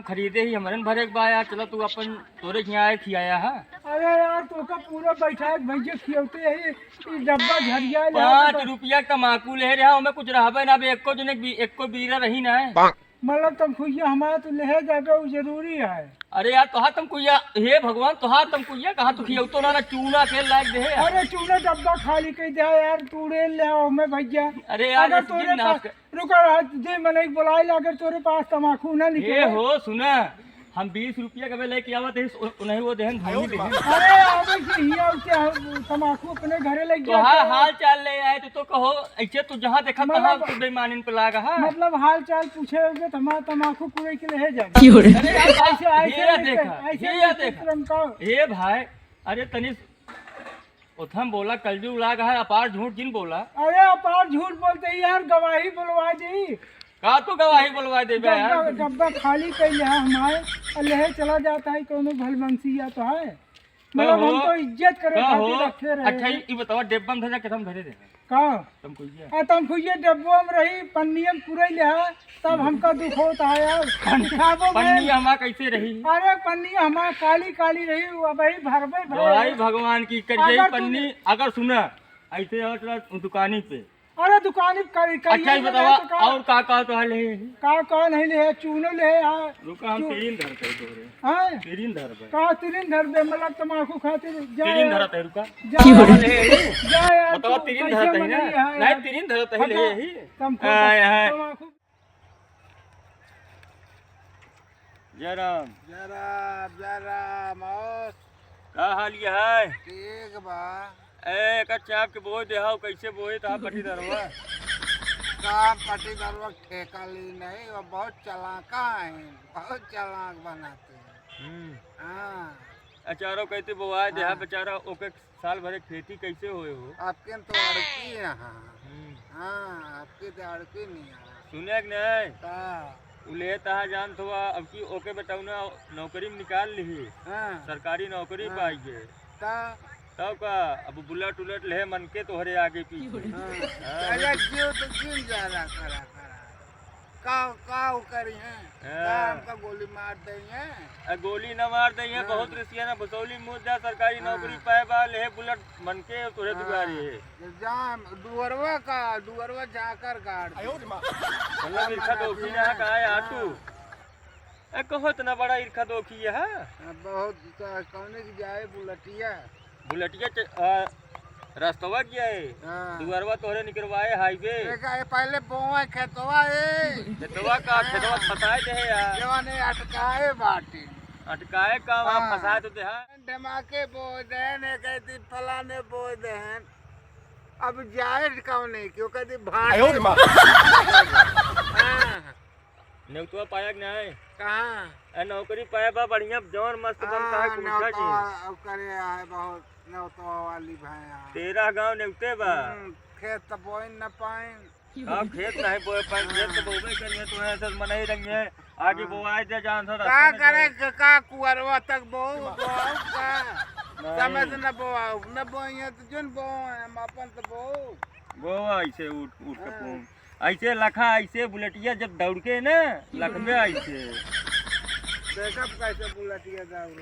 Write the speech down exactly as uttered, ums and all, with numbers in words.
खरीदे ही हमरन भरे के बा यार, चला तू अपन तोरे के यहाँ आए खियाया है। अरे यार, तोका पूरा बैठा के भैया खियौते यही, ई डब्बा झरिया ले पाँच रुपया के तमाकू ले रहा, ओमे कुछ रहबे ना बे, एको जने बी-, एको बीरा रही ना। मतलब तमकुइया हमारा तो लेहे जाबे, उ जरूरी है। अरे यार, तोहार तमकुइया, हे भगवान, तोहार तमकुइया कहाँ तू खियौतो ना, ना चूना के लाग दे है। अरे चूना डब्बा खाली कइ दे यार, तू उड़े ले आओ मैं भैया। अरे यार, अगर इस तोरे दिन ना पास, रुका रहा, जे मनई के बोलाए ला, अगर तोरे पास तमाकू ना निकले। ए हो, सुना, हम बीस रुपया कबे लेके आवत है, उ-, उन्हें वो देहन, धोनी देहन। अरे, आवे से ही आउ से हम तमाकू अपने घरे ले तो गया हाँ, था। हाल चाल ले आए तो, तो कहो, ऐसे तू जहाँ देखा मतलब तहाँ तू बेईमानिन पे लागा है। मतलब हाल चाल पूछे होगे तो हमारा तमाकू पूरे के लिए है जाए। क्यों रे? अरे यार, ऐसे, ऐसे ये नहीं देखा, कर, ऐसे ये नहीं देखा। कर, हम कहो। ए भाई, अरे तनी ओथम बोला, कलजुग लाग है, अपार झूठ जिन बोला। अरे अपार झूठ बोलते ही यार, गवाही बोलवा दी। का तू गवाही बोलवा देबे यार? डब्बा, डब्बा खाली कइले है हमारे, और लेहे चला जाता है कौनो भलमनसी या तो है। मतलब हम कहो, तो इज्जत करे कहो। खातिर रखे रहे। अच्छा, ई, ई बतावा, डिब्बा में धरे, कितना धरे रहे? का? तमकुइया। आ, तमकुइया डिब्बा में रही, पन्निया में पुरई ले है, तब हमका दुख होता है यार। पन-, उठाबो में पन्नी हमार कैसे रही? अरे पन्नी हमार काली काली रही, वो अब ही भरबे भरबे। भाई भगवान की कर अगर जाई तू पन्नी, अगर सुना, ऐसे और चला दुकानी पे। अरे दुकानी पे करी, करिए अच्छा, ये ले बतावा, तो का? और का का तो है ले? का का नहीं ले, चूनो ले यार। रुका, हम चू- तीन धरते हैं तोरे। हाँ? तीन धरबे। का तीन धरबे? मतलब तमाकू खातिर जा तीन यार। धरते हैं, रुका। जा यार, ले, ले। जा यार, बतावा, तू तीन कैसे धरते हैं ना? मनई है नहीं, यार? तीन धरते हैं, ले, हटा, ले। तमाकू, हाँ, यहाँ। तमाकू। जय राम। जय राम, जय राम। और का हाल ये है? ठीक बा। ए, एकर चाप के बोए देहाव, कैसे बोए तो आप पट्टीदारवा? का पट्टीदारवा ठेका ली नहीं, वो बहुत चालाका हैं, बहुत चालाक बनाते हैं। हम्म। हाँ। अचारो कहते बोआ देहा हाँ। बेचारा, ओके साल भरे खेती कैसे होए हो? आपके तो अड़की यहाँ। हम्म। हाँ, आपके तो अड़की नहीं है। सुने कि नहीं? का? उ ले तहा जानत हुआ, अब की ओके बेटौना नौकरी में निकाल लिही। हाँ। सरकारी नौकरी हाँ। पाई गए। का? तब का? अब बुलेट उलेट ले मन के तोहरे आगे पीछे। हाँ। हाँ। अरे जीव तो जीन जा रहा करा, करा। का, का उ करी हैं? हाँ। का हमका गोली मार दई हैं? आ, गोली न मार दई हैं, हाँ। बहुत रिसिया ना, भसौली मुद्दा सरकारी हाँ। नौकरी पाए बा, ले बुलेट मन के तोहरे हाँ। दुआरी है। जा, दुअरवा का, दुअरवा जाकर गाड़ दे। मतलब इरखा दोखी ना का है, आटू? हाँ। ए, कहो इतना बड़ा इरखा दोखी है? हाँ, बहुत, तो कौने की जाए बुलटिया? बुलटिया च-, आ, रस्तवा किया है? हाँ। दुअरवा तोहरे निकरवाए हाईवे। देखा, ये पहले बोआ खेतवा है। खेतवा का, हाँ। खेतवा फंसाए दे है यार। जवाने अटकाए बाटे। अटकाए का, वहाँ हाँ। फंसाए तो दे है। ढमाके बोए देहन, एक ऐसी फलाने बोए देहन। अब जाए कौन है, क्यों कहती भाग आयो रे माँ। हाँ। नेउतवा पाया कि नहीं? कहाँ? ए, नौकरी पाया बा बढ़िया, जौन मस्त बन कहा हाँ, कुर्सा की। नेउतवा अब करे आए बहुत, नेउतवा वाली भाई यहाँ। तेरह गांव नेउते बा। हम्म, खेत तो बोइन न पाइन। अब खेत नहीं बोए पाइन, खेत तो हाँ। बोबे करिए, तो ऐसे मनई रंगे। आगे हाँ। बोआए दे जान सर, का रास्ता में करे, जाए। क-, का कुअरवा तक बोऊ, बोऊ का? नहीं। समय से न बोआऊ, न बोइए तो जिन बोऊ, हम अपन तो बोऊ। बोआ ऐसे उठ, उठ के हाँ। पूम। ऐसे लखा, ऐसे बुलेटिया जब दौड़ के ना, लखबे ऐसे। देखब कैसे बुलेटिया दौड़